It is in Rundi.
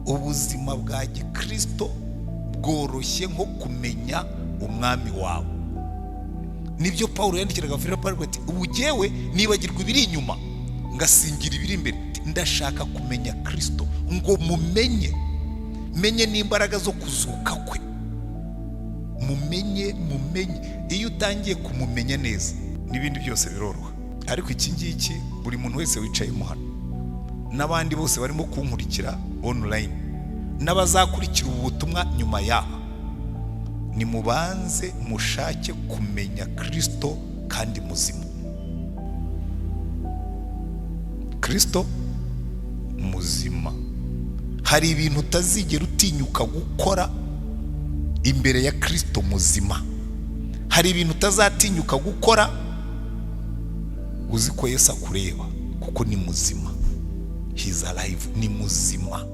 Ubuzima bwa gikristo bworoshye nko kumenya umwami wawe. Nibyo Pawulo yandikiraga Filipo aravuga ati ubu jyewe nibagirwa ibiri inyuma ngasingira ibiri imbere, ndashaka kumenya Kristo ngo mumenye, menye n'imbaraga zo kuzuka kwe, mumenye mumenye. Iyo utangiye kumumenya neza n'ibindi byose biroroha. Ariko iki ngiki buri muntu wese wicayemo hano n'abandi bose barimo kunkurikira online n'abazakurikira ubu butumwa nyuma yaha, nimubanze mushake kumenya Kristo kandi muzima. Kristo muzima. Hari ibintu utazigera utinyuka gukora imbere ya Kristo muzima. Hari ibintu utazatinyuka gukora uzi ko Yesu akureba, kuko ni muzima. He's alive, ni muzima.